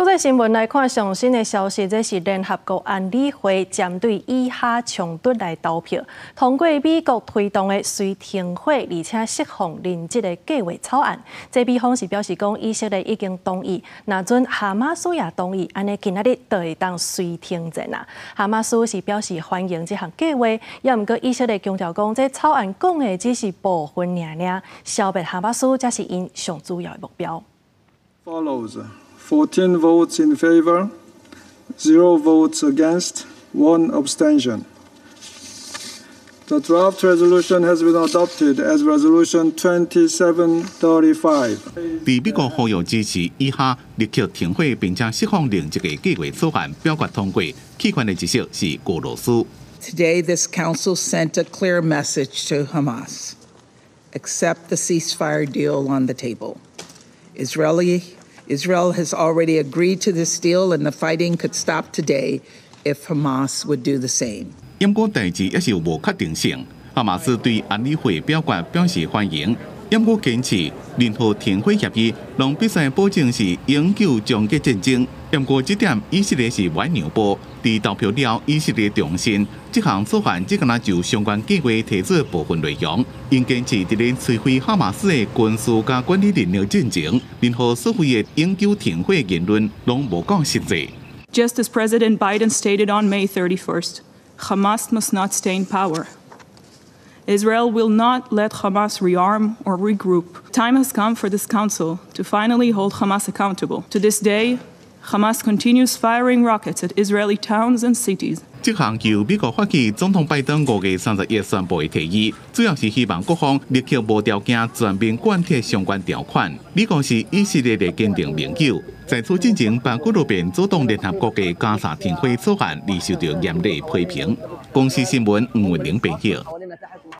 國際新聞來看上新的消息，這是聯合國安理會針對以哈衝突來投票，通過美國推動的隨停火而且釋放人質的計劃草案。這美方是表示講，以色列已經同意，若準哈馬斯也同意，按呢今仔日就會當隨停戰啊。哈馬斯是表示歡迎這項計劃，也毋過以色列強調講，這草案講的只是部分爾爾，消滅哈馬斯才是𪜶上主要的目標。 Follows. 14 votes in favor, 0 votes against, 1 abstention. The draft resolution has been adopted as Resolution 2735. 佇美國呼籲支持以哈立刻停火並且釋放人質的計劃草案表決通過，棄權的一席是俄羅斯。 Today, this council sent a clear message to Hamas: accept the ceasefire deal on the table. Israel has already agreed to this deal, and the fighting could stop today if Hamas would do the same. 毋過代誌猶是有無確定性。哈馬斯對安理會表決表示歡迎，毋過堅持任何停火協議，攏必須保證是永久終結戰爭。毋過這點以色列是無讓步，佇投票了，以色列重申，這項草案只敢若就相關計劃提出部分內容，𪜶堅持佇咧摧毀哈馬斯的軍事佮管理能力進前，任何所謂的永久停火言論攏無夠實際。 Just as President Biden stated on May 31st, Hamas must not stay in power. Israel will not let Hamas rearm or regroup. Time has come for this council to finally hold Hamas accountable. To this day, Hamas continues firing rockets at Israeli towns and cities. 這項由美國發起，總統拜登5月31宣布的提議，主要是希望各方立刻無條件全面貫徹相關條款。美國是以色列的堅定盟友，在此進前，包括變阻擋聯合國的加沙停火草案，而受到嚴厲批評。公視新聞吳文玲編譯。